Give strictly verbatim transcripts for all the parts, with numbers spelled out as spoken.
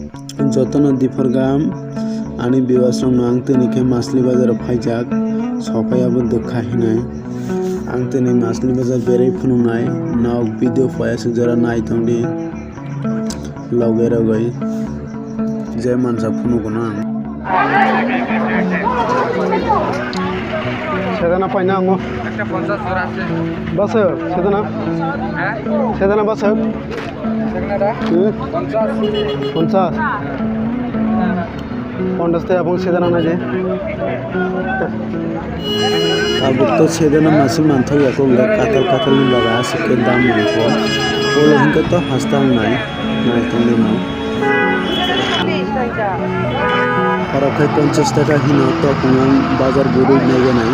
Jotono diphar gam ani viewers rokno ang tini khe Masli bazar o phaijak, sophai abo dukha hinai. Ang tini Masli bazar berwi phunuknai, nok video phaiyaswk jora nai tongdi. Loge rogoi je mansa phunukno ang. Sedana paina ango. একটা পঞ্চাশ জোড়া আছে। Basa, sedana. হ্যাঁ? Sedana basa. সেখানে এটা হুম? পঞ্চাশ। পঞ্চাশ. পঞ্চাশ টাকা এবং সেদানা নাই যে। Tabuk to sedana masi manthok ya kok le katal katal ni baga aswk khe dam mangkho. Olo hinkhe to hastang nai, nai tongwi no. Oro khe ponchash taka hino to kunang bazar gurui nai nai.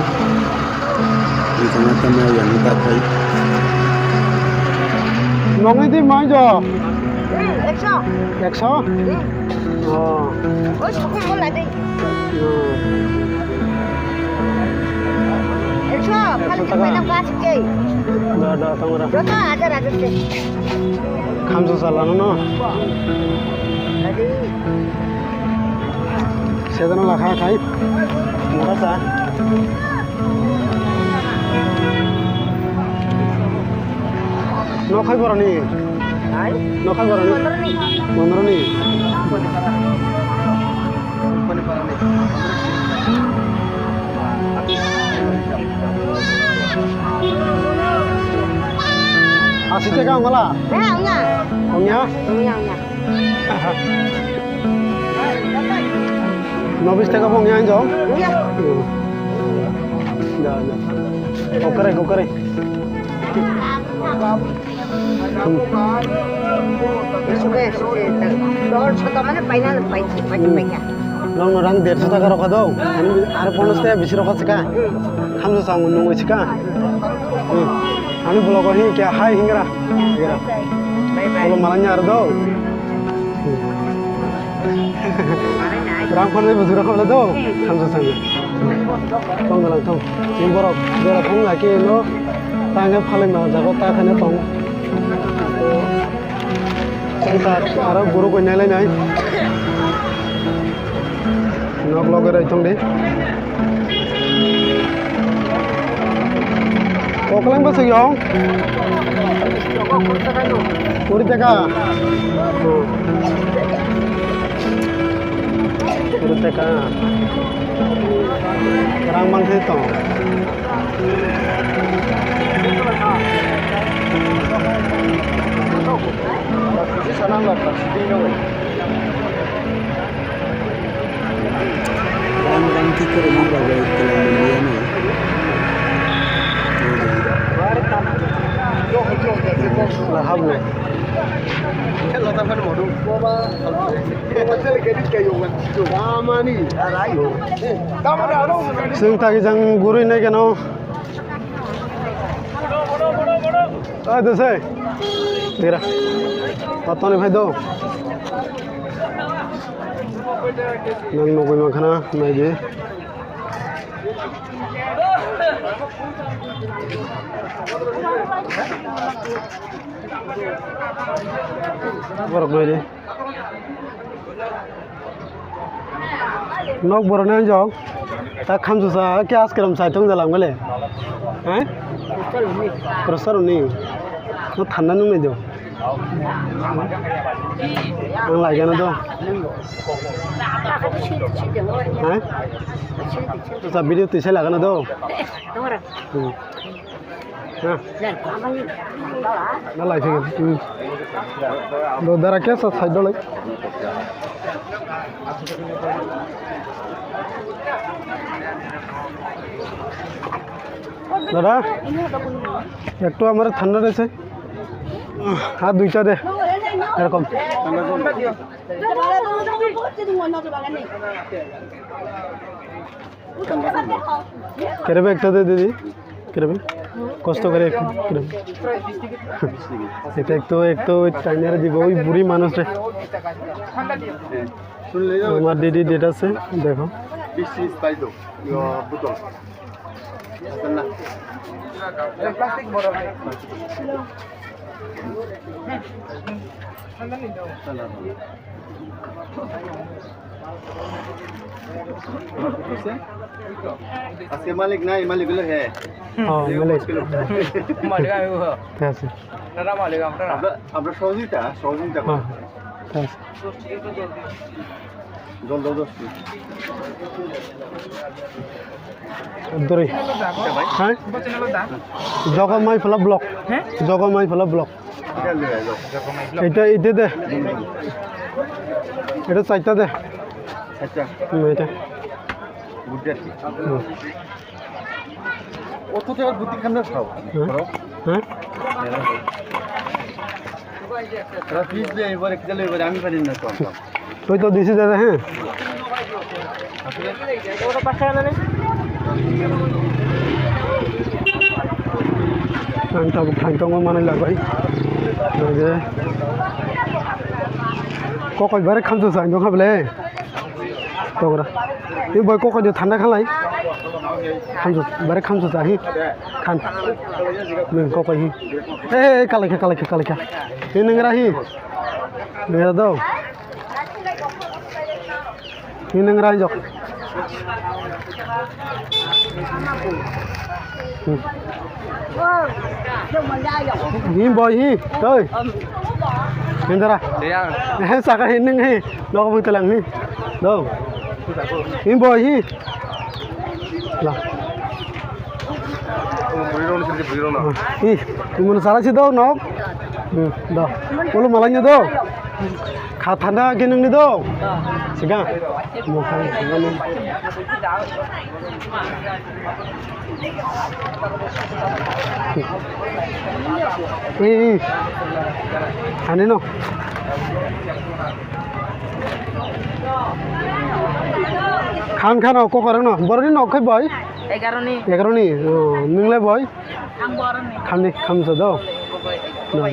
Nokni di mai jo? Ekso. Ekso? Hmm. Oh. Oi, sokong mo lai dei. Hmm. Ekso, ekso phalki taka. Pai nang ka sikei. Da, da, tong ra. Joto hajar hajar se. Khamsa salano no? Adi. Sedana lakha khai. Mura sa. Nokhai boroni. Hai? Nokhai boroni. Pondroni. Pondroni. Asi taka ongla? Eh, ongya. Ongya? Ongya, ongya. Nobis taka bong yang jong? Iya. Ya, ya. Kokare, kokare. Hmm. Suka, suka. Dor sota mane paina, pai, pai, pai. Nong rang derso taka rokha do. Ani ar ponchash taka bisi rokha sika. Hamsa sangu nung sika. Hmm. Ani vlog o hin kya hai hingra. Hingra. Bye bye. Bolo malanya ar do. Rang phone bujura khamle do. Hamsa sangna. Tong dalang tong. Ni borok bera phone laki no. Tangke phalai ma jago ta khane tong. Tong ta aro guru koi nai lai nai. Nok loge rai tong di. Koklang bwswk yong? Kuri taka. Kuri taka. Rang mangse tong. Rang rang khe kwrwngma bagwi kwlwng manliya no. Hablo. Chwng tagi jang gurui nai gano. Oi, dosai. Dira. Patoni phai do. Nang nugui mankha na, nai di. Borok nai di. Nok borok nai jok. Ta khamsa sa khe askaram sai tong jalang bole. Hai? Prostar ni. No thanda nung nai do. Ang lai gana do. Hai? Ta video twi sai lagana do. Hmm. Ha. Na lai phege. Hmm. Do dara kya sa side do lai. দাদা, একটু আমার ঠান্ডা রয়েছে। আর দুইটা দে। এরকম। কেরেবে একটা দে দিদি, কেরেবে। কষ্ট করে একটু, কেরেবে। এটা একটু, একটু ওই টাইনারে দিব, ওই বুড়ি মানুষ রে। আমার দিদি ডেট আছে, দেখো। আজকে মালিক নাই, মালিক হলো হে। ও, মালিক। মালিক আমি হো। ঠিক আছে। দাদা মালিক আমরা। আমরা, আমরা সহযোগিতা, সহযোগিতা করি। হ্যাঁ, ঠিক আছে। জল দাও দশ পিস। দূরে। হ্যাঁ? Jogo Maiphala block। হ্যাঁ? Jogo Maiphala block। এটা দে। এটা, এটা দে। এটা চারটা দে। আচ্ছা। হুম, এটা। বুদ্ধি আছে। হুম। অত টাকার বুদ্ধি কেমনে খাও? হ্যাঁ? হ্যাঁ? এরা ফিস দিয়ে এবারে কিতা লইবারে আমি পারি না তো। তুই তো দিছি দাদা, হ্যাঁ? Ang tabuk thang tongma manwi labai. Oje. Kokoi bare khamsu sa ang tongkha ble. Togra. Ni boy kokoi de thanda khalai. Khamsu, bare khamsu sa hi. Khan. Nung kokoi hi. Hey, hey, kalai kha, kalai kha, kalai kha. Ni nung ra hi. Nung ra do. Ni nung ra jok. Hmm. Hi boy hi. Oi. Ni dara. Yang. Eh, saka hi nung hi. Lok bui telang hi. Do. Hi boy hi. La. Bui rona sini, bui rona. Hi. Imun sara si do nok. Hmm. Do. Ulu malanya do. Kha thanda ke nungni do. Siga. Mo kha thanda nung. Ih, ih. Ani no. Khan khan o kokor no. Boroni no khai boy. Egaroni. Egaroni. Oh, nungle boy. Ang boroni. Khamni khamsa do. No,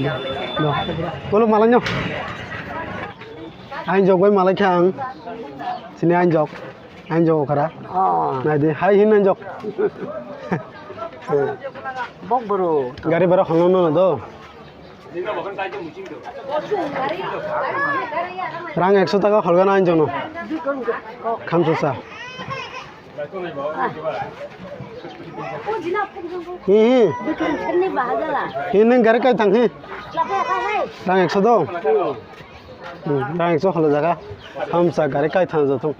no. Bolo malanyo. Ang jogoi malai kha ang. Sini ang jog. Ang jog kara. Oh. Nai di, hai hin ang jog. Bok bro. Gari bara kholo no do. Rang ekso taka kholgana ang jono. Khamsa sa. Hi hi. Hi nung gari kai thang hi. Rang ekso do. Hmm, rang ekso kholo jaga. Khamsa gari kai thang jatung.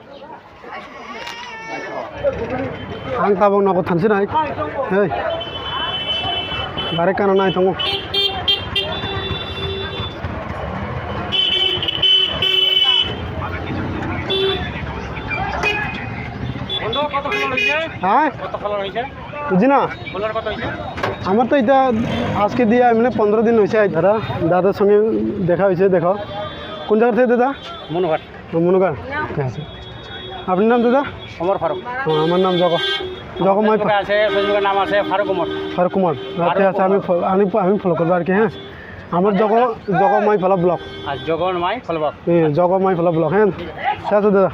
Ang tabuk nogo thansinai. Hey. Gari kana nai tongo. বন্ধু, কত কালার হয়েছে? হ্যাঁ? কত কালার হয়েছে? বুঝি না। কালার কত হয়েছে? আমার তো এটা আজকে দিয়ে মানে পনেরো দিন হয়েছে। দাদা, দাদার সঙ্গে দেখা হয়েছে, দেখো। কোন জায়গা থেকে দাদা? মনোহর। মনোহর। ঠিক আছে। আপনার নাম দাদা? অমর ফারুক। ও, আমার নাম জগ, জগ মাই। Facebook-এ আছে, Facebook-এর নাম আছে ফারুক কুমার। ফারুক কুমার। ফারুক ঠিক আছে, আমি কুমার। ফলো, আমি, আমি ফলো করবো আর কি, হ্যাঁ। আমার জগ, জগ মাই ফলো ব্লগ। আর জগ মাই ফলো ব্লগ। হ্যাঁ, জগ মাই ফলো ব্লগ, হ্যাঁ। ঠিক আছে দাদা।